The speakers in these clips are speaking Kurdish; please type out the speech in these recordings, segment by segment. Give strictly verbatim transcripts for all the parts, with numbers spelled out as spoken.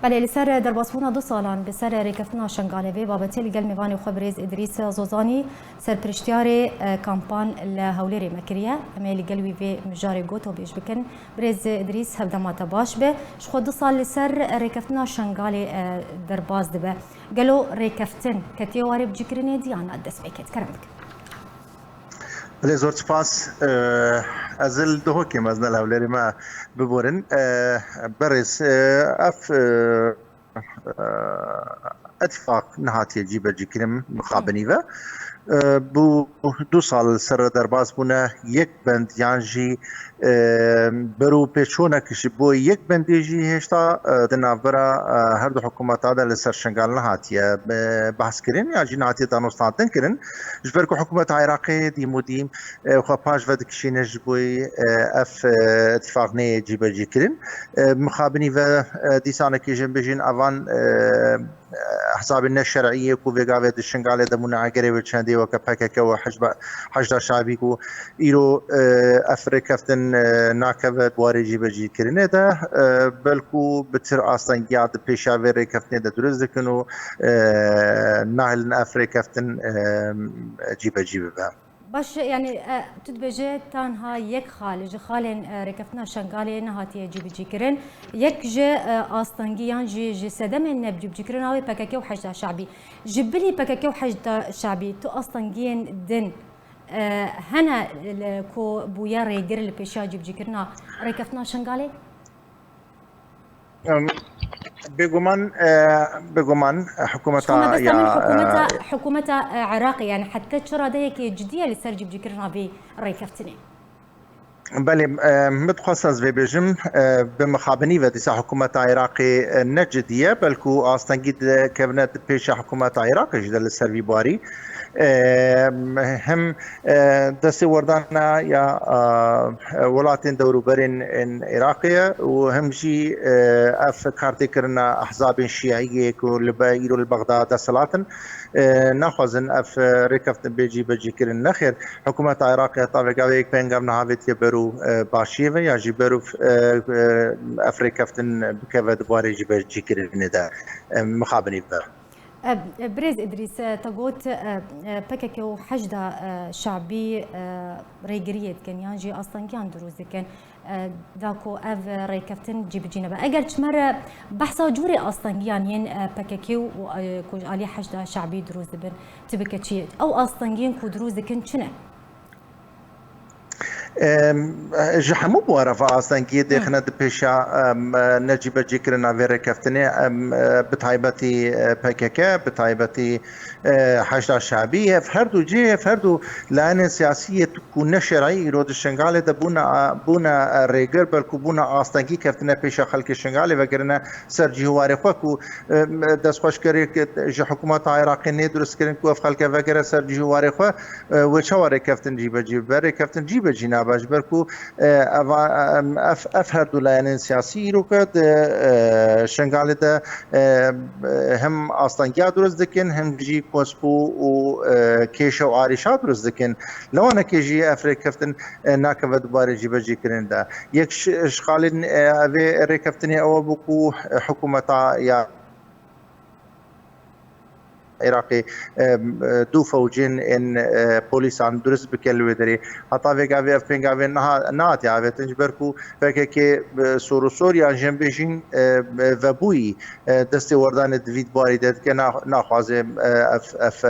Belê, li ser derbasbûna du salan bi ser rêkeftina Şengalê vê babetê li gel mêvanê xwe birêz Îdrîs Zozanî, serpiriştiyarê, e, kampan li Hewlêrê me kiriye. Em ê li gel wî vê mijarê gotobêj bikin. Birêz Îdrîs, hevdema te baş be. Ji xwe du sal li ser rêkeftina Şengalê, e, derbas dibe. Gelo rêkeftin ketiye warê bicîkirinê dî yan na destpêkê? Kerem bikin. Belê, zor spas. E, ez li Duhokê me, ez ne li Hewlêrê me, biborin. E, berêz, e, ev, e, e, îtîfaq nehatiye cîbecîkirin mixabinî ve. E, bû du sal li ser re derbas bûne, yek bend yan jî, e, berûpêçûnek ji bo yek bendê jî hêşta, e, di navbera, e, her du hikûmeta de li ser Şengal nehatiye, e, behs kirin, yan jî nehatiye danûstandin kirin. Ji ber ku hikûmeta Iraqê dîm û dîm, e, xwe paş ve dikişîne ji bo, e, ev, e, îtîfaq neyê cîbecî kirin. E, mixabinî ve, e, dîsanekî jin bijîn evan, e, e, hesabên neşer'î yê ku vêga vê di Şingalê de bûne egerê wê çendê weke P K K û Hizba, Hişda Şabî ku îro, e, ev rêkeftin, e, nakeve di warê cîbecîkirinê de, e, belkû bi tir astengiya di pêşa vê rêkeftinê de dirust dikin û, e, nahêlin ev rêkeftin, e, cîbecî bibe. Baş e, yani, e, tu dibêje tanha yek xal ji xalên, e, rêkeftina Şengalê nehatiye cîbicîkirin. Yek ji, e, astengî yan jî ji sedemên ne cîbicîkirina wê P K K û Hişda Şabî. Ji bilî P K K û Hişda Şabî tu astengiyên din, e, hene li ku bûye rêgir li pêşiya cîbicîkirina rêkeftina Şengalê? Em, bêguman, e, bêguman, e, Ji xwe me hikûmeta desta ya, min hikûmeta, e, hikûmeta, e, Iraqê, yani heta çi radeyekê cidî ye li ser cîbicîkirina vê rêkeftinê? Belê, e, min dixwest ez vê bêjim, e, bi mixabinî ve dîsa hikûmeta Iraqê, e, ne cidî ye, belkû astengî dikevine di pêşa hikûmeta Iraqê jî de li ser vî barî. E, hem, e, destê werdana ya, e, welatên dewrûberên ên Iraqê ye û hem jî, e, ev kartêkirina ehzabên şîîyê ku li be-, îro li Bexda desthilat in, e, naxwazin ev, e, rêkeftin bê cîbecîkirin. Nexêr, hikûmeta Iraqê heta vêga vê yek pêngav niha vêtiye ber û, e, başiyê ve ya jî ber û, e, e, ev rêkeftin bikeve di barê cîbecîkirinê de, e, mixabinî ve. E, e, Birêz Îdrîs, e, te got, e, e, P K K û Hişda, e, Şabî, e, rêgiriyê dikin yan jî astengiyan dirûst dikin, e, da ku ev rêkeftin cîbicî nebe. Eger çi me re behsa cûrê astengiyan yên, e, P K K û, e, ku ji alî Hişda Şabî dirûst dibin, tu bike çi? Ew astengiyên ku dirûst dikin çi ne? Em, ji hemû bûera ve astengiyê dêxine di pêşa, em, necîbecîkirina vê rêkeftinê, em, bi taybetî, e, P K K, bi taybetî, e, Hişda Şabî, ev her du cihê, ev her du layenên siyasî yê ku ne şer'î îro di Şingalê de bûne, bûne, e, rêgir, belkû bûne astengî, keftine pêşa xelkê Şingalê, vegirine ser cih û warê xwe ku, e, destxweşkerê ji hikûmeta Iraqê nê dirust kirin ku ev xelke vegere ser cih û warê xwe, e, wê çawa rêkeftin cîbecî bibe? Rêkeftin cîbecî nabe, ji ber ku, e, eva, em, ev, ev her du layenên siyasî îroke di, e, Şingalê de, e, hem astengiya dirust dikin, hem jî kosbû û, e, kêşe û arîşa dirust dikin. Lewanekê jî ev rêkeftin, e, nakeve di barê cîbecîkirin de. Yek ji, ji xalên, e, evê rêkeftinê ew bû ku, e, hikûmeta ya Iraqê, e, e, du fewcên ên, e, polîsan dirust bike li wê derê. Heta vê gavê ev pêngavên niha, nehatiye avêtin, ji ber ku P K K, e, sor û sor yan jin bêjîn, e, e, vebûyî, e, destê werdanê di vî barî de dike, na-, naxwaze, e, ev, ev,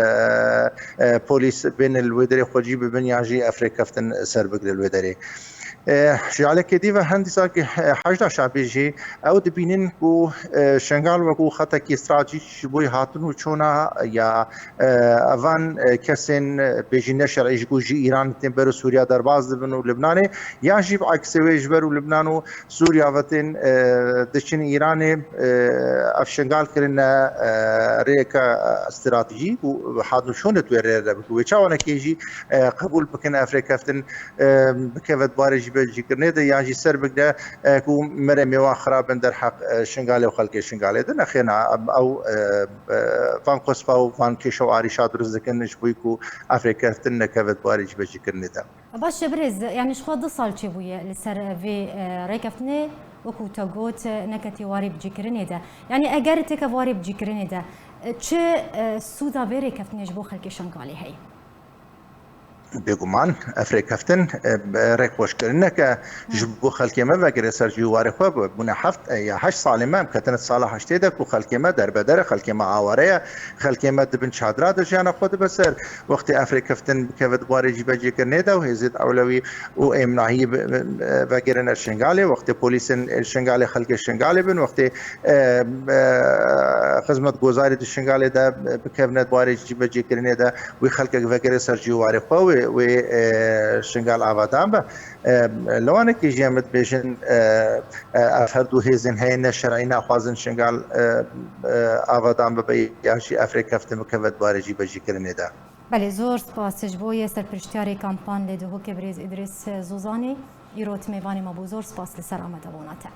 e, e, polîs bên li wê derê xwecî bibin yan jî ev rêkeftin ser bigire li wê derê. E, ji alekê dî ve hem dîsa ki, e, Hecda Şabî jî ew dibînin ku, e, Şengal wekû xetekî stratejîk ji bo hatin û çûna ya, e, evan, e, kesên, e, bêjî neşer'î ji ku ji Îran tên ber û Sûriya derbas dibin û Libnanê, yan jî bi eksê wê ji ber û Libnan û Sûriya ve tên, e, diçin Îranê, e, ev Şengal kirine, e, rêyeke, e, stratejîk û hatin û çûnê di wê rê re bike. Wê çawanekê jî, e, qebûl bikin ev rêkeftin, e, bikeve di barê cîbecîkirinê de yan jî ser bigre, e, ku meremê wan xirab in derheq, e, Şingalê û xelkê Şingalê de. Nexêna, em, ew, e, e, van kospa û van kêşe û arîşa dirust dikin ji bo ku ev rêkeftin nekeve di barê cîbecîkirinê de. Baş e, birêz, yani ji xwe du sal çêbûye li ser vê, e, rêkeftinê Wekû te got, e, neketî warê bicîkirinê de. Yanî eger têke warê bicîkirinê de, e, çi, e, sûda vê rêkeftinê ji bo xelkê Şengalê heye? Bêguman, ev rêkeftin, e, rêkxweşkirinek e ji bo xelkê me vegirê ser cî û warê xwe. Bûne heft, e, ya heşt salê me, em ketine sala heştê de ku xelkê me derbeder e, xelkê me aware ye, xelkê me di bin çadira de jiyana xwe dibe ser. Wextê ev rêkeftin bikeve di warê cîbecîkirinê de û hêzên ewlewî û êmnahiyê bi, bi, vegirine Şingalê, wextê polîsên Şingalê xelkê Şingalê bin, wextê, e, e, xizmetgozarê di Şingalê de bikevine di warê cîbecîkirinê de, wî xelkek vegire ser cî û warê xwe, wê, wê, e, Şingal avadan be. E, lewanekî jî em dibêjin, e, e, ev her du hêzên heye ne şer'î naxwazin Şingal, e, e, avadan bibe ya jî ev rêkeftin bikeve di warê cîbecîkirinê de. Belê, zor spas ji bo yê serpirştiyarê kampan li Duhokê birêz Îdrîs Zozanî. Îro tu mêvanê me bû, zor spas li ser amadebûna te.